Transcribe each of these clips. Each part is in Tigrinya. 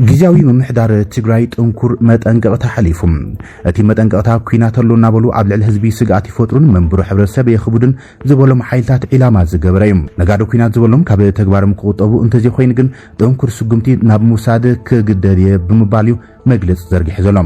ግዝያዊ ምምሕዳር ትግራይ ጥንኩር መጠንቀቕታ ሓሊፉ። እቲ መጠንቀቕታ፣ ኲናት ኣሎ እናበሉ ኣብ ልዕሊ ህዝቢ ስግኣት ይፈጥሩን መንበሩ ሕብረተሰብ የኽብዱን ዝበሎም ሓይልታት ዒላማ ዝገበረ እዩ። ነጋዶ ኲናት ዝበሎም ካብ ተግባሮም ክቑጠቡ እንተዘይኮይኑ ግን ጥንኩር ስጉምቲ ናብ ምውሳድ ክግደድ እየ ብምባል እዩ መግለጺ ዘርጊሑ ዘሎ።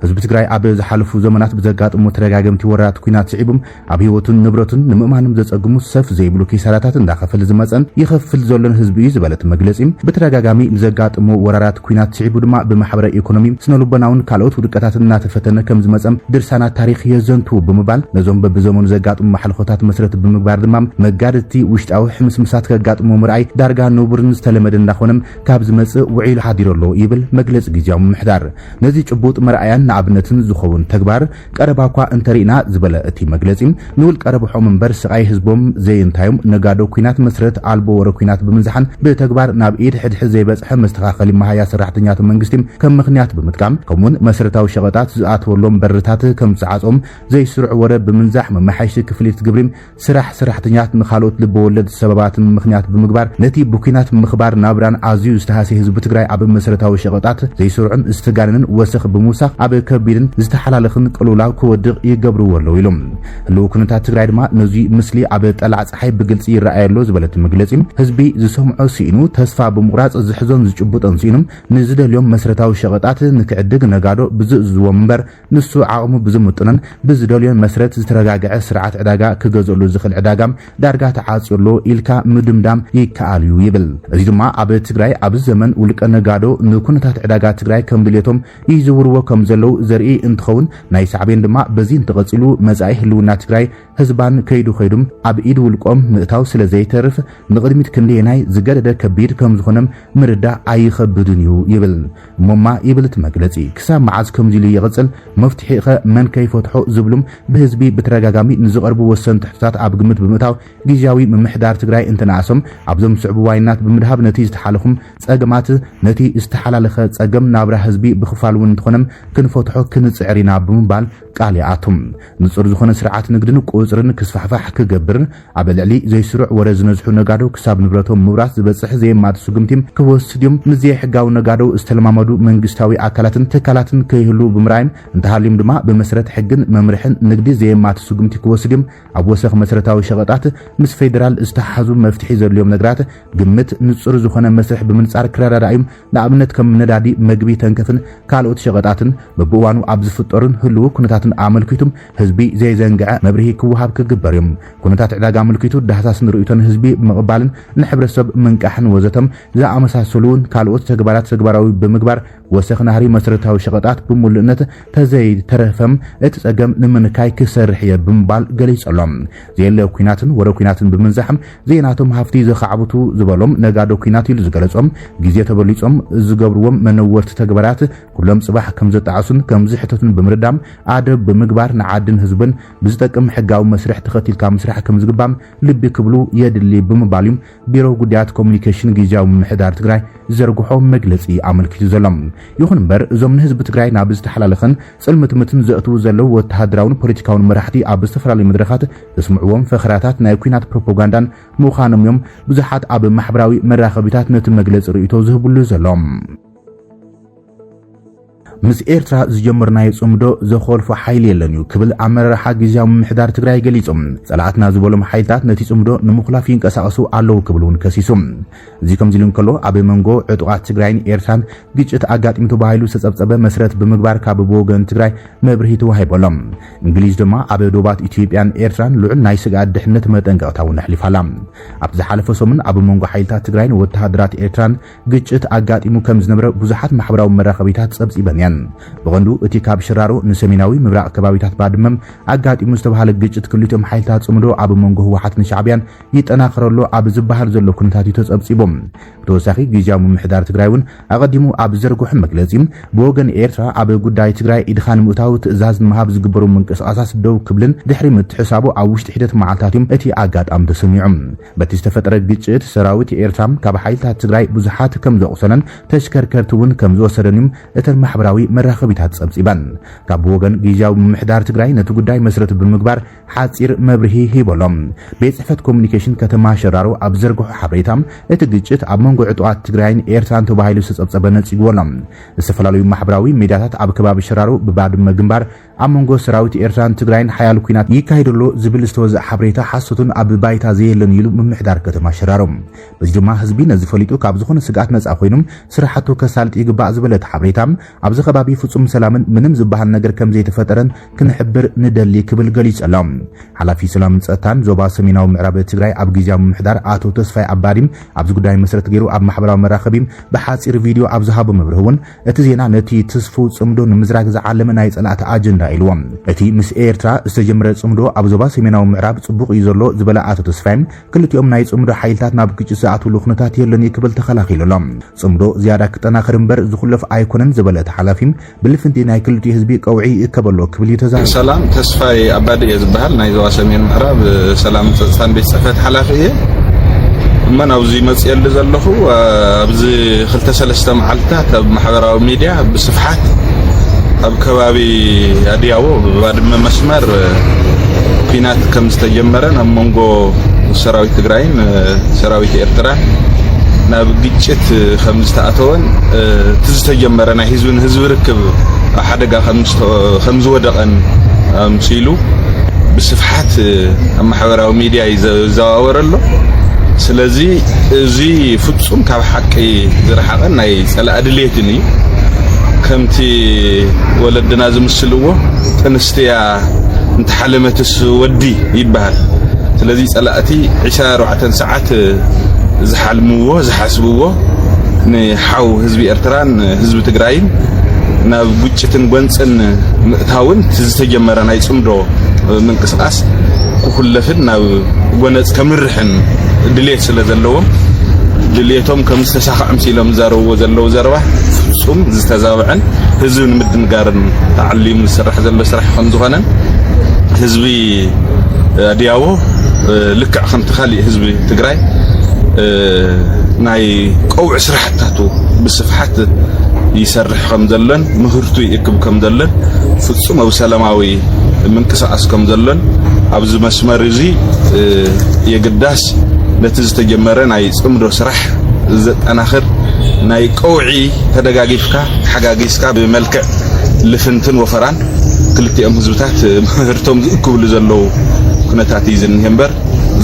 ህዝቢ ትግራይ ኣብ ዝሓለፉ ዘመናት ብዘጋጥሞ ተደጋገምቲ ወራራት ኲናት ስዒቡ ኣብ ህይወቱን ንብረቱን ንምእማኖም ዘጸግሙ ሰፍ ዘይብሉ ኪሳራታት እንዳኸፈለ ዝመጸን ይኸፍል ዘሎን ህዝቢ እዩ ዝበለ እቲ መግለጺ፣ ብተደጋጋሚ ንዘጋጥሞ ወራራት ኲናት ስዒቡ ድማ ብማሕበራዊ ኢኮኖሚ፣ ስነልቦናውን ካልኦት ውድቀታት እናተፈተነ ከም ዝመጸ ድርሳናት ታሪኽ የዘንትዉ ብምባል፣ ነዞም በብዘመኑ ዘጋጥሙ ማሕለኾታት መሰረት ብምግባር ድማ መጋድቲ ውሽጣዊ ሕምስምሳት ከጋጥሞ ምርኣይ ዳርጋ ንቡርን ዝተለመደ እንዳኾነ ካብ ዝመጽእ ውዒሉ ሓዲሩ ኣሎ ይብል መግለጺ ግዝያዊ ምምሕዳር። ነዚ ጭቡጥ መርኣያን ንኣብነትን ዝኸውን ተግባር ቀረባ እኳ እንተርኢና ዝበለ እቲ መግለጺ፣ ንውልቀ ረብሖም እምበር ስቓይ ህዝቦም ዘይንታዮም ነጋዶ ኲናት መስረት ኣልቦ ወረ ኲናት ብምንዛሕን ብተግባር ናብ ኢድ ሕድሕድ ዘይበጽሐ መስተኻኸሊ መሃያ ሰራሕተኛታት መንግስቲ ከም ምኽንያት ብምጥቃም፣ ከምኡውን መሰረታዊ ሸቐጣት ዝኣተወሎም በርታት ከም ዝዓጾም ዘይስሩዕ ወረ ብምንዛሕ መመሓየሽቲ ክፍሊት ግብሪ ስራሕ ሰራሕተኛት ንኻልኦት ልበወለድ ሰበባትን ምኽንያት ብምግባር ነቲ ብኲናት ምኽባር ናብራን ኣዝዩ ዝተሃስየ ህዝቢ ትግራይ ኣብ መሰረታዊ ሸቐጣት ዘይስሩዕን ዝተጋነንን ወሰኽ ብምውሳኽ ኣብ ከቢድን ዝተሓላለኽን ቅልውላው ክወድቕ ይገብርዎ ኣለዉ ኢሎም። ህልው ኩነታት ትግራይ ድማ ነዚ ምስሊ ኣብ ጠላዕ ፀሓይ ብግልፂ ይረኣይ ኣሎ ዝበለት መግለፂ፣ ህዝቢ ዝሰምዖ ስኢኑ ተስፋ ብምቑራፅ ዝሕዞን ዝጭብጦን ስኢኑ ንዝደልዮም መሰረታዊ ሸቐጣት ንክዕድግ ነጋዶ ብዝእዝዝዎም እምበር ንሱ ዓቕሙ ብዝምጥኖን ብዝደልዮን መስረት ዝተረጋግዐ ስርዓት ዕዳጋ ክገዝእሉ ዝኽእል ዕዳጋ ዳርጋ ተዓፅዩ ኣሎ ኢልካ ምድምዳም ይከኣል እዩ ይብል። እዚ ድማ ኣብ ትግራይ ኣብዚ ዘመን ውልቀ ነጋዶ ንኩነታት ዕዳጋ ትግራይ ከም ድሌቶም ይዝውርዎ ከም ዘለዉ ዘርኢ እንትኸውን ናይ ሳዕቤን ድማ በዚ እንተቐፂሉ መፃኢ ህልውና ትግራይ ህዝባን ከይዱ ከይዱም ኣብ ኢድ ውልቆም ምእታው ስለ ዘይተርፍ ንቕድሚት ክንደየናይ ዝገደደ ከቢድ ከም ዝኾነ ምርዳእ ኣይኸብድን እዩ ይብል። እሞማ ይብል እቲ መግለፂ ክሳብ መዓዝ ከምዚ ኢሉ ይቕፅል? መፍትሒኸ መን ከይፈትሖ ዝብሉም ብህዝቢ ብተደጋጋሚ ንዝቐርቡ ወሰንቲ ሕቶታት ኣብ ግምት ብምእታው ግዝያዊ ምምሕዳር ትግራይ እንትንኣሶም ኣብዞም ዝስዕቡ ዋይናት ብምድሃብ ነቲ ዝተሓለኹም ፀገማት ነቲ ዝተሓላለኸ ፀገም ናብራ ህዝቢ ብኽፋል እውን እንተኾነ ክንፈትሖ ክንፅዕር ኢና ብምባል ቃል ይኣቱ። ንፁር ዝኾነ ስርዓት ንግድን ቁፅርን ክስፋሕፋሕ ክገብርን ኣብ ልዕሊ ዘይስሩዕ ወረ ዝነዝሑ ነጋዶ ክሳብ ንብረቶም ምብራት ዝበፅሕ ዘየማት ስጉምቲ ክወስድ እዮም። ምስ ዘይሕጋዊ ነጋዶ ዝተለማመዱ መንግስታዊ ኣካላትን ትካላትን ከይህሉ ብምርኣይ እንተሃልዮም ድማ ብመሰረት ሕግን መምርሕን ንግዲ ዘየማት ስጉምቲ ክወስድ እዮም። ኣብ ወሰኽ መሰረታዊ ሸቐጣት ምስ ፌዴራል ዝተሓዙ መፍትሒ ዘድልዮም ነገራት ግምት ንፁር ዝኾነ መስርሕ ብምንፃር ክረዳዳእዮም። ንኣብነት ከም ነዳዲ፣ መግቢ ተንከፍን ካልኦት ሸቐጣትን በብእዋኑ ኣብ ዝፍጠሩን ህልው ኩነታትን ኣመልኪቱም ህዝቢ ዘይዘንግዐ መብርሂ ክወሃብ ክግበር እዮም። ኩነታት ዕዳጋ ኣመልኪቱ ዳህሳስን ርእይቶን ህዝቢ ብምቕባልን ንሕብረተሰብ ምንቃሕን ወዘተም ዝኣመሳሰሉን ካልኦት ተግባራት ተግባራዊ ብምግባር ወሰኽ ናህሪ መሰረታዊ ሸቐጣት ብምሉእነት ተዘይተረፈም እቲ ጸገም ንምንካይ ክሰርሕ እየ ብምባል ገሊጹ ኣሎ። ዘየለ ኩናትን ወረ ኩናትን ብምንዛሕም ዘይናቶም ሃፍቲ ዘኻዕብቱ ዝበሎም ነጋዶ ኩናት ኢሉ ዝገለጾም ግዜ ተበሊጾም ዝገብርዎም መነወርቲ ተግባራት ኩሎም ጽባሕ ከም ዘጣዕሱን ከም ዝሕተቱን ብምርዳም ኣደብ ብምግባር ንዓድን ህዝብን ብዝጠቅም ሕጋዊ መስርሕ ተኸቲልካ ምስራሕ ከም ዝግባም ልቢ ክብሉ የድሊ ብምባል እዩ ቢሮ ጉዳያት ኮሚኒኬሽን ግዝያዊ ምምሕዳር ትግራይ ዝዘርግሖ መግለጺ ኣመልኪቱ ዘሎ። ይኹን እምበር እዞም ንህዝቢ ትግራይ ናብ ዝተሓላለኸን ጽልምትምትን ዘእትዉ ዘለዉ ወተሃደራውን ፖለቲካውን መራሕቲ ኣብ ዝተፈላለዩ መድረኻት ዘስምዕዎም ፈኸራታት ናይ ኲናት ፕሮፓጋንዳን ምዃኖም እዮም ብዙሓት ኣብ ማሕበራዊ መራኸቢታት ነቲ መግለጺ ርእይቶ ዝህብሉ ዘሎ። ምስ ኤርትራ ዝጀመርናዮ ጽምዶ ዘኾልፎ ሓይሊ የለን እዩ ክብል ኣመራርሓ ግዝያዊ ምምሕዳር ትግራይ ገሊጹ። ጸላእትና ዝበሎም ሓይልታት ነቲ ጽምዶ ንምኹላፍ ይንቀሳቐሱ ኣለዉ ክብል እውን ከሲሱ። እዚ ከምዚ ኢሉ እንከሎ ኣብ መንጎ ዕጡቓት ትግራይን ኤርትራን ግጭት ኣጋጢሙ ተባሂሉ ዝተጸብጸበ መስረት ብምግባር ካብ ብወገን ትግራይ መብርሂ ተዋሂቡ ኣሎ። እንግሊዝ ድማ ኣብ ዶባት ኢትዮጵያን ኤርትራን ልዑል ናይ ስግኣት ድሕነት መጠንቀቕታ እውን ኣሕሊፋ ኣላ። ኣብቲ ዝሓለፈ ሰሙን ኣብ መንጎ ሓይልታት ትግራይን ወተሃደራት ኤርትራን ግጭት ኣጋጢሙ ከም ዝነበረ ብዙሓት ማሕበራዊ መራኸቢታት ጸብጺበን እየን። ብቐንዱ እቲ ካብ ሽራሮ ንሰሜናዊ ምብራቕ ከባቢታት ባድመ ኣጋጢሙ ዝተባህለ ግጭት ክልቲኦም ሓይልታት ጽምዶ ኣብ መንጎ ህወሓትን ሻዕብያን ይጠናኸር ኣሎ ኣብ ዝበሃል ዘሎ ኩነታት እዩ ተጸብጺቡ። ብተወሳኺ ግዝያዊ ምምሕዳር ትግራይ እውን ኣቐዲሙ ኣብ ዝዘርግሖ መግለጺ ብወገን ኤርትራ ኣብ ጉዳይ ትግራይ ኢድኻ ንምእታው ትእዛዝ ንምሃብ ዝግበሩ ምንቅስቓሳት ደው ክብልን ድሕሪ ምትሕሳቡ ኣብ ውሽጢ ሒደት መዓልታት እዩ እቲ ኣጋጣሚ ተሰሚዑ። በቲ ዝተፈጠረ ግጭት ሰራዊት ኤርትራ ካብ ሓይልታት ትግራይ ብዙሓት ከም ዘቑሰለን ተሽከርከርቲ እውን ከም ዝወሰደን እዩ እተን ማሕበራዊ መራኸቢታት ጸብጺበን። ካብ ወገን ግዝያዊ ምምሕዳር ትግራይ ነቲ ጉዳይ መስረት ብምግባር ሓጺር መብርሂ ሂበሎም። ቤት ጽሕፈት ኮሚኒኬሽን ከተማ ሸራሮ ኣብ ዘርግሖ ሓበሬታ፣ እቲ ግጭት ኣብ መንጎ ዕጡቓት ትግራይን ኤርትራን ተባሂሉ ዝተጸብጸበ ነጺግዎ ኣሎ። ዝተፈላለዩ ማሕበራዊ ሚድያታት ኣብ ከባቢ ሸራሮ ብባድመ ግንባር ኣብ መንጎ ሰራዊት ኤርትራን ትግራይን ሓያል ኲናት ይካየድ ኣሎ ዝብል ዝተወዝአ ሓበሬታ ሓሶትን ኣብ ባይታ ዘየለን ኢሉ ምምሕዳር ከተማ ሸራሮ። በዚ ድማ ህዝቢ ነዚ ፈሊጡ ካብ ዝኾነ ስግኣት ነጻ ኮይኑ ስራሕቱ ከሳልጥ ይግባእ ዝበለ እቲ ሓበሬታ፣ ኣብዚ ከባቢ ፍጹም ሰላምን ምንም ዝበሃል ነገር ከም ዘይተፈጠረን ክንሕብር ንደሊ ክብል ገሊጹ ኣሎ። ሓላፊ ሰላምን ጸጥታን ዞባ ሰሜናዊ ምዕራብ ትግራይ ኣብ ግዝያዊ ምምሕዳር ኣቶ ተስፋይ ኣባዲም ኣብዚ ጉዳይ መሰረት ገይሩ ኣብ ማሕበራዊ መራኸቢ ብሓጺር ቪድዮ ኣብ ዝሃቦ መብርሂ እውን፣ እቲ ዜና ነቲ ትስፉው ጽምዶ ንምዝራግ ዝዓለመ ናይ ጸላእቲ ኣጀንዳ ኢልዎ። እቲ ምስ ኤርትራ ዝተጀመረ ጽምዶ ኣብ ዞባ ሰሜናዊ ምዕራብ ጽቡቕ እዩ ዘሎ ዝበለ ኣቶ ተስፋይ፣ ክልቲኦም ናይ ጽምዶ ሓይልታት ናብ ግጭት ዝኣትውሉ ኩነታት የሎን እዩ ክብል ተኸላኺሉ ኣሎ። ጽምዶ ዝያዳ ክጠናኸር እምበር ዝኹለፍ ኣይኮነን ዝበለ እቲ ሓላፊ፣ ብልፍንቲ ናይ ክልቲኡ ህዝቢ ቀውዒ ይእከብ ኣሎ ክብል እዩ ተዛሪቡ። ሰላም፣ ተስፋይ ኣባዲ እየ ዝበሃል። ናይ ዞባ ሰሜን ምዕራብ ሰላም ጸጥታን ቤት ጽሕፈት ሓላፊ እየ። እሞ ናብዚ መጽየሉ ዘለኹ፣ ኣብዚ ክልተ ሰለስተ መዓልትታት ኣብ ማሕበራዊ ሚድያ ብስፍሓት ኣብ ከባቢ ኣድያቦ ብባድመ መስመር ኲናት ከም ዝተጀመረን ኣብ መንጎ ሰራዊት ትግራይን ሰራዊት ኤርትራ ናብ ግጭት ከም ዝተኣተወን፣ እቲ ዝተጀመረ ናይ ህዝቢ ንህዝቢ ርክብ ኣብ ሓደጋ ከም ዝተ-፣ ከም ዝወደቐን ኣምሲሉ ብስፍሓት ኣብ ማሕበራዊ ሚድያ እዩ ዘዘዋወረ ኣሎ። ስለዚ እዚ ፍጹም ካብ ሓቂ ዝረሓቐን ናይ ጸላኢ ድሌትን እዩ። ከምቲ ወለድና ዝምስልዎ፣ ጥንስትያ እንተሓለመትስ ወዲ ይበሃል። ስለዚ ጸላእቲ ዕስራን ኣርባዕተን ሰዓት ዝሓልምዎ፣ ዝሓስብዎ፣ ንሓው ህዝቢ ኤርትራን ህዝቢ ትግራይን ናብ ግጭትን ጎንጽን ምእታውን፣ እቲ ዝተጀመረ ናይ ጽምዶ ምንቅስቓስ ክኹለፍን ናብ ጎነጽ ከምርሕን ድሌት ስለ ዘለዎም፣ ድሌቶም ከም ዝተሳኽዐ መሲሎም ዝዛረብዎ ዘለዉ ዘረባ ፍጹም ዝተዛብዐን ህዝቢ ንምድንጋርን ተዓሊሙ ዝስራሕ ዘሎ ስራሕ ከም ዝኾነን፣ ህዝቢ ኣድያቦ ልክዕ ከምቲ ካሊእ ህዝቢ ትግራይ ናይ ቀውዒ ስራሕታቱ ብስፍሓት ይሰርሕ ከም ዘሎን ምህርቱ ይእክብ ከም ዘሎን፣ ፍጹም ኣብ ሰላማዊ ምንቅስቓስ ከም ዘሎን፣ ኣብዚ መስመር እዚ የግዳስ ነቲ ዝተጀመረ ናይ ጽምዶ ስራሕ ዘጠናኽር፣ ናይ ቀውዒ፣ ተደጋጊፍካ ተሓጋጊዝካ ብመልክዕ ልፍንትን ወፈራን ክልቲኦም ህዝብታት ምህርቶም ዝእክብሉ ዘለዉ ኩነታት እዩ ዝኒሀ እምበር፣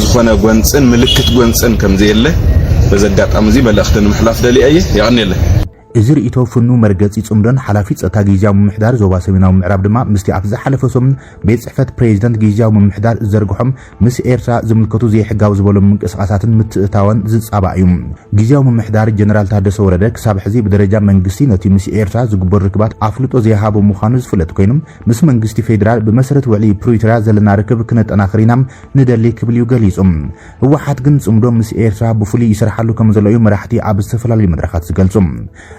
ዝኾነ ጎንጽን ምልክት ጎንጽን ከም ዘየለ በዚ ኣጋጣሚ እዚ መልእኽቲ ንምሕላፍ ደልየ እየ። የቐንየለይ። እዚ ርእይቶ ፍኑ መርገጺ ጽምዶን ሓላፊ ጸጥታ ግዝያዊ ምምሕዳር ዞባ ሰሜናዊ ምዕራብ ድማ ምስቲ ኣብ ዝሓለፈ ሰሙን ቤት ጽሕፈት ፕሬዚደንት ግዝያዊ ምምሕዳር ዝዘርግሖም ምስ ኤርትራ ዝምልከቱ ዘይሕጋዊ ዝበሎም ምንቅስቓሳትን ምትእትታወን ዝጻባእ እዩ። ግዝያዊ ምምሕዳር ጀነራል ታደሰ ወረደ ክሳብ ሕዚ ብደረጃ መንግስቲ ነቲ ምስ ኤርትራ ዝግበር ርክባት ኣፍልጦ ዘይሃቦ ምዃኑ ዝፍለጥ ኮይኑ፣ ምስ መንግስቲ ፌደራል ብመሰረት ውዕሊ ፕሪቶርያ ዘለና ርክብ ክነጠናኽር ኢና ንደሊ ክብል እዩ ገሊጹ። ህወሓት ግን ጽምዶ ምስ ኤርትራ ብፍሉይ ይሰርሓሉ ከም ዘሎ እዩ መራሕቲ ኣብ ዝተፈላለዩ መድረኻት ዝገልጹ።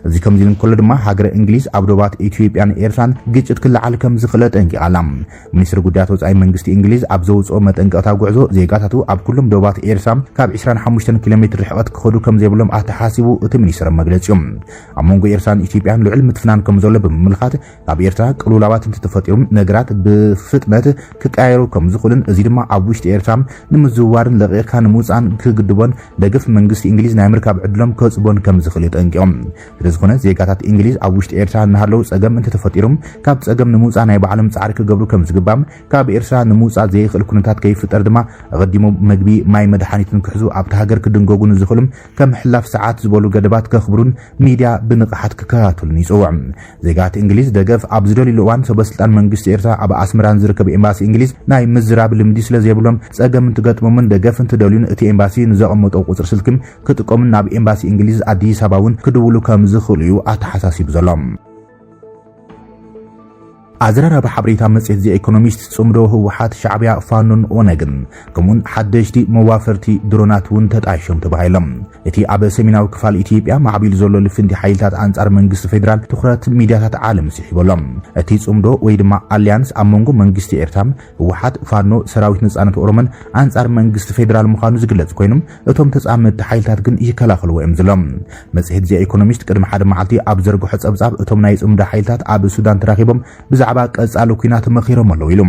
እዚ ከምዚ ኢሉ እንከሎ ድማ፣ ሃገረ እንግሊዝ ኣብ ዶባት ኢትዮጵያን ኤርትራን ግጭት ክለዓል ከም ዝኽእል ኣጠንቂቓ ኣላ። ሚኒስትሪ ጉዳያት ወጻኢ መንግስቲ እንግሊዝ ኣብ ዘውጽኦ መጠንቀቕታ፣ ጉዕዞ ዜጋታቱ ኣብ ኩሎም ዶባት ኤርትራ ካብ ዕስራን ሓሙሽተን ኪሎ ሜትር ርሕቐት ክኸዱ ከም ዘይብሎም ኣተሓሲቡ እቲ ሚኒስትር ኣብ መግለጺኡ። ኣብ መንጎ ኤርትራን ኢትዮጵያን ልዑል ምትፍናን ከም ዘሎ ብምምልኻት፣ ኣብ ኤርትራ ቅልውላዋት እንተተፈጢሩ ነገራት ብፍጥነት ክቀያየሩ ከም ዝኽእሉን፣ እዚ ድማ ኣብ ውሽጢ ኤርትራ ንምዝውዋርን ለቒቕካ ንምውጻእን ክግድቦን፣ ደገፍ መንግስቲ እንግሊዝ ናይ ምርካብ ዕድሎም ከጽቦን ከም ዝኽእል እዩ ጠንቂቖም። ስለ ዝኾነ፣ ዜጋታት እንግሊዝ ኣብ ውሽጢ ኤርትራ እናሃለዉ ጸገም እንተተፈጢሩ፣ ካብ ጸገም ንምውጻእ ናይ ባዕሎም ጻዕሪ ክገብሩ ከም ዝግባእ፣ ካብ ኤርትራ ንምውጻእ ዘይኽእል ኩነታት ከይፍጠር ድማ፣ ኣቐዲሞም መግቢ፣ ማይ፣ መድሓኒትን ክሕዙ ኣብታ ሃገር ክድንገጉ ንዝኽእሉ ከም ሕላፍ ሰዓት ዝበሉ ገደባት ከኽብሩን ሚድያ ብንቕሓት ክከታተሉን ይጽውዕ። ዜጋት እንግሊዝ ደገፍ ኣብ ዝደልዩሉ እዋን፣ ሰበስልጣን መንግስቲ ኤርትራ ኣብ ኣስመራ ንዝርከብ ኤምባሲ እንግሊዝ ናይ ምዝራብ ልምዲ ስለ ዘይብሎም፣ ጸገም እንትገጥሞምን ደገፍ እንትደልዩን እቲ ኤምባሲ ንዘቐመጦ ቁጽሪ ስልኪ ክጥቀሙን ናብ ኤምባሲ እንግሊዝ ኣዲስ ኣበባ እውን ክድውሉ ከም ዝኽእሉ እዩ ኣተሓሳሲቡ ዘሎ። ኣዘራራቢ ሓበሬታ መጽሔት ዚ ኢኮኖሚስት፣ ጽምዶ ህወሓት፣ ሻዕብያ፣ ፋኖን ኦነግን ከምኡን ሓደሽቲ መዋፈርቲ ድሮናት እውን ተጣይሾም ተባሂሎም። እቲ ኣብ ሰሜናዊ ክፋል ኢትዮጵያ ማዕቢሉ ዘሎ ልፍንቲ ሓይልታት ኣንጻር መንግስቲ ፌዴራል ትኹረት ሚድያታት ዓለም ስሒቡ ኣሎ። እቲ ጽምዶ ወይ ድማ ኣልያንስ ኣብ መንጎ መንግስቲ ኤርትራ፣ ህወሓት፣ ፋኖ፣ ሰራዊት ነጻነት ኦሮሞን ኣንጻር መንግስቲ ፌዴራል ምዃኑ ዝግለጽ ኮይኑ፣ እቶም ተጻመድቲ ሓይልታት ግን ይከላኸልዎ እዮም ዝብሎም። መጽሔት ዚ ኢኮኖሚስት ቅድሚ ሓደ መዓልቲ ኣብ ዘርግሖ ጸብጻብ፣ እቶም ናይ ጽምዶ ሓይልታት ኣብ ሱዳን ተራኺቦም ብዛዕባ ቀጻሊ ኲናት መኺሮም ኣለዉ ኢሉ።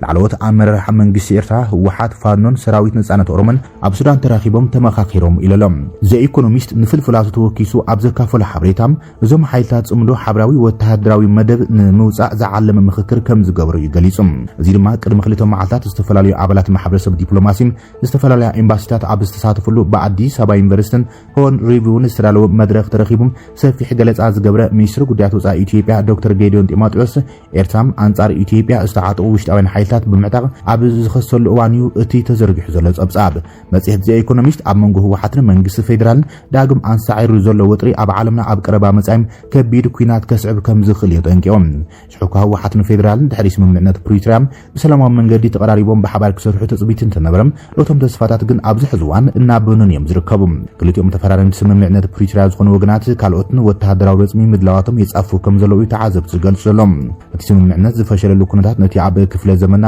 ላዕለዎት ኣመራርሓ መንግስቲ ኤርትራ፣ ህወሓት፣ ፋኖን ሰራዊት ነጻነት ኦሮሞን ኣብ ሱዳን ተራኺቦም ተመኻኺሮም ኢሉ ኣሎ። ዘ ኢኮኖሚስት ንፍልፍላቱ ተወኪሱ ኣብ ዘካፈሎ ሓበሬታ፣ እዞም ሓይልታት ጽምዶ ሓበራዊ ወተሃደራዊ መደብ ንምውጻእ ዝዓለመ ምኽክር ከም ዝገበሩ እዩ ገሊጹ። እዚ ድማ ቅድሚ ክልተ መዓልታት ዝተፈላለዩ ኣባላት ማሕበረሰብ ዲፕሎማሲን ዝተፈላለያ ኤምባሲታት ኣብ ዝተሳተፍሉ ብኣዲስ ኣበባ ዩኒቨርሲቲን ሆርን ሪቪውን ዝተዳለወ መድረኽ ተረኺቡ ሰፊሕ ገለጻ ዝገብረ ሚኒስትሪ ጉዳያት ወጻኢ ኢትዮጵያ ዶክተር ጌዲዮን ጢሞቴዎስ፣ ኤርትራ ኣንጻር ኢትዮጵያ ዝተዓጠቑ ውሽጣውያን ሓይልታት ብምዕጣቕ ኣብ ዝኸሰሉ እዋን እዩ እቲ ተዘርጊሑ ዘሎ ጸብጻብ። መጽሔት ዘ ኢኮኖሚስት ኣብ መንጎ ህወሓትን መንግስቲ ፌዴራልን ዳግም ኣንሳዒሩ ዘሎ ወጥሪ ኣብ ዓለምና ኣብ ቀረባ መጻኢም ከቢድ ኲናት ከስዕብ ከም ዝኽእል እዩ ጠንቂቖም። ሽሕኳ ህወሓትን ፌዴራልን ድሕሪ ስምምዕነት ፕሪቶርያ ብሰላማዊ መንገዲ ተቐራሪቦም ብሓባር ክሰርሑ ትጽቢት እንተነበረም፣ እቶም ተስፋታት ግን ኣብዚ ሕዚ እዋን እናበነኑ እዮም ዝርከቡ። ክልቲኦም ተፈራረምቲ ስምምዕነት ፕሪቶርያ ዝኾኑ ወገናት ካልኦትን ወተሃደራዊ ረጽሚ ምድላዋቶም የጻፍፉ ከም ዘለዉ እዩ ተዓዘብቲ ዝገልጹ ዘለዉ። እቲ ስምምዕነት ዝፈሸለሉ ኩነታት ነቲ ኣብ ክፍለ ዘመና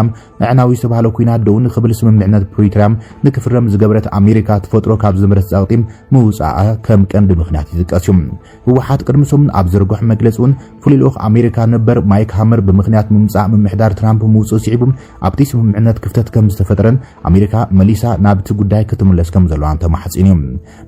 ኣዕናዊ ዝተባህለ ኲናት ደው ንኽብል ስምምዕነት ፕሪቶርያ ንክፍረም ዝገበረት ኣሜሪካ ትፈጥሮ ካብ ዝነበረት ጸቕጢ ምውጻኣ ከም ቀንዲ ምኽንያት ይጥቀስ እዩ። ህወሓት ቅድሚ ሰሙን ኣብ ዘርግሖ መግለጺ እውን ፍሉይ ልኡኽ ኣሜሪካ ነበር ማይክ ሃመር ብምኽንያት ምምጻእ ምምሕዳር ትራምፕ ምውጽኡ ስዒቡ ኣብቲ ስምምዕነት ክፍተት ከም ዝተፈጠረን ኣሜሪካ መሊሳ ናብቲ ጉዳይ ክትምለስ ከም ዘለዋን ተማሕጺኑ እዩ።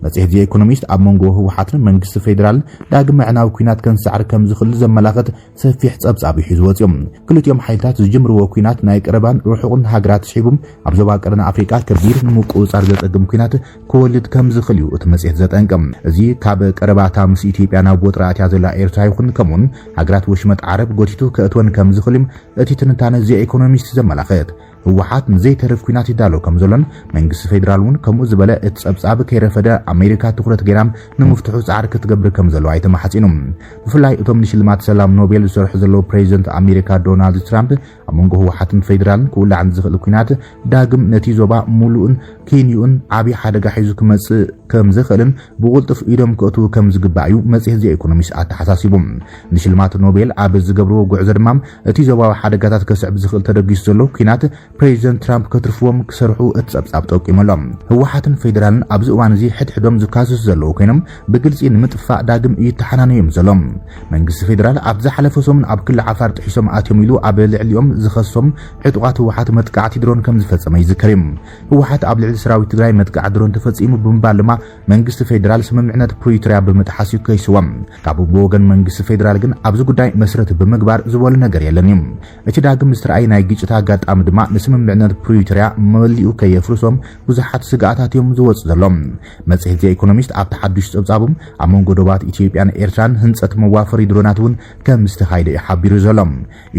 መጽሔት ዚ ኢኮኖሚስት ኣብ መንጎ ህወሓትን መንግስቲ ፌዴራል ዳግም ኣዕናዊ ኲናት ከንሳዕር ከም ዝኽእል ዘመላኽት ሰፊሕ ጸብጻብ እዩ ሒዙ ወጺኡ። ክልቲኦም ሓይልታት ዝጅምርዎ ኲናት ናይ ቀረባን ርሑቕን ሃገራት ስሒቡ ኣብ ዞባ ቀርኒ ኣፍሪቃ ከቢድ ንምቁጽጻር ዘጸግም ኲናት ክወልድ ከም ዝኽእል እዩ እቲ መጽሔት ዘጠንቅቕ። እዚ ካብ ቀረባታ ምስ ኢትዮጵያ ናብ ወጥሪ ኣትያ ዘላ ኤርትራ ይኹን ከምኡን ሃገራት ወሽመጥ ዓረብ ጎቲቱ ከእትወን ከም ዝኽእል እዩ እቲ ትንታነ ዚ ኢኮኖሚስት ዘመላኽት። ህወሓት ንዘይተርፍ ኲናት ይዳሎ ከም ዘሎን መንግስቲ ፌዴራል እውን ከምኡ ዝበለ እቲ ጸብጻብ ከይረፈደ ኣሜሪካ ትኹረት ገይራ ንምፍትሑ ጻዕሪ ክትገብር ከም ዘለዋ ኣይተማሓጺኑ። ብፍላይ እቶም ንሽልማት ሰላም ኖቤል ዝሰርሑ ዘለዉ ፕሬዚደንት ኣሜሪካ ዶናልድ ትራምፕ ኣብ መንጎ ህወሓትን ፌዴራልን ክውላዕን ዝኽእል ኲናት ዳግም ነቲ ዞባ ሙሉእን ኪንዩን ዓብዪ ሓደጋ ሒዙ ክመጽእ ከም ዝኽእልን ብቕልጡፍ ኢዶም ክእትዉ ከም ዝግባእ እዩ መጽሔት ዚ ኢኮኖሚስት ኣተሓሳሲቡ። ንሽልማት ኖቤል ኣብ ዝገብርዎ ጉዕዞ ድማ እቲ ዞባዊ ሓደጋታት ከስዕብ ዝኽእል ተደጊሱ ዘሎ ኲናት ፕሬዚደንት ትራምፕ ከትርፍዎም ክሰርሑ እቲ ጸብጻብ ጠቂሙ ኣሎ። ህወሓትን ፌዴራልን ኣብዚ እዋን እዚ ሕድሕዶም ዝካሰሱ ዘለዉ ኮይኖም ብግልጺ ንምጥፋእ ዳግም ይተሓናነዩ እዮም ዘለዉ። መንግስቲ ፌዴራል ኣብ ዝሓለፈ ሰሙን ኣብ ክሊ ዓፋር ጥሒሶም ኣትዮም ኢሉ ኣብ ልዕሊኦም ዝኸሶም ዕጡቓት ህወሓት መጥቃዕቲ ድሮን ከም ዝፈጸመ ይዝከር እዩ። ህወሓት ኣብ ልዕሊ ሰራዊት ትግራይ መጥቃዕቲ ድሮን ተፈጺሙ ብምባል ድማ መንግስቲ ፌዴራል ስምምዕነት ፕሪቶርያ ብምጥሓስ እዩ ከይስዎም። ካብ ብወገን መንግስቲ ፌዴራል ግን ኣብዚ ጉዳይ መስረት ብምግባር ዝበሉ ነገር የለን እዩ። እቲ ዳግም ዝተረኣየ ናይ ግጭት ኣጋጣሚ ድማ ንስምምዕነት ፕሪቶርያ መሊኡ ከየፍርሶም ብዙሓት ስግኣታት እዮም ዝወፁ ዘሎ። መጽሔት ዘ ኢኮኖሚስት ኣብቲ ሓዱሽ ጸብጻቡ ኣብ መንጎ ዶባት ኢትዮጵያን ኤርትራን ህንጸት መዋፈሪ ድሮናት እውን ከም ዝተኻየደ እዩ ሓቢሩ ዘሎ።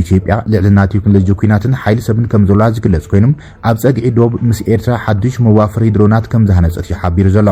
ኢትዮጵያ ልዕልና ቴክኖሎጂ ኲናትን ሓይሊ ሰብን ከም ዘለዋ ዝግለጽ ኮይኑ ኣብ ጸግዒ ዶብ ምስ ኤርትራ ሓዱሽ መዋፈሪ ድሮናት ከም ዝሃነጸት እዩ ሓቢሩ ዘሎ።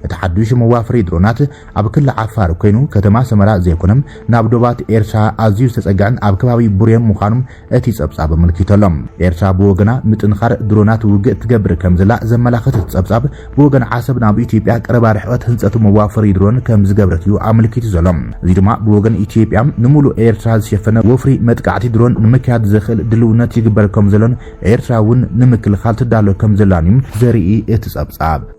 እቲ ሓዱሽ መዋፈሪ ድሮናት ኣብ ክሊ ዓፋር ኮይኑ ከተማ ሰመራ ዘይኮነ ናብ ዶባት ኤርትራ ኣዝዩ ዝተጸግዐን ኣብ ከባቢ ቡሬ ምዃኑ እቲ ጸብጻብ ኣመልኪቱ ኣሎ። ኤርትራ ብወገና ምጥንኻር ድሮናት ውግእ ትገብር ከም ዘላ ዘመላኸተ እቲ ጸብጻብ ብወገን ዓሰብ ናብ ኢትዮጵያ ቀረባ ርሕቐት ህንጸቱ መዋፈሪ ድሮን ከም ዝገብረት እዩ ኣመልኪቱ ዘሎ። እዚ ድማ ብወገን ኢትዮጵያ ንሙሉእ ኤርትራ ዝሸፈነ ወፍሪ መጥቃዕቲ ድሮን ንምክያድ ዘኽእል ድልውነት ይግበር ከም ዘሎን ኤርትራ እውን ንምክልኻል ትዳሎ ከም ዘላን እዩ ዘርኢ እቲ ጸብጻብ።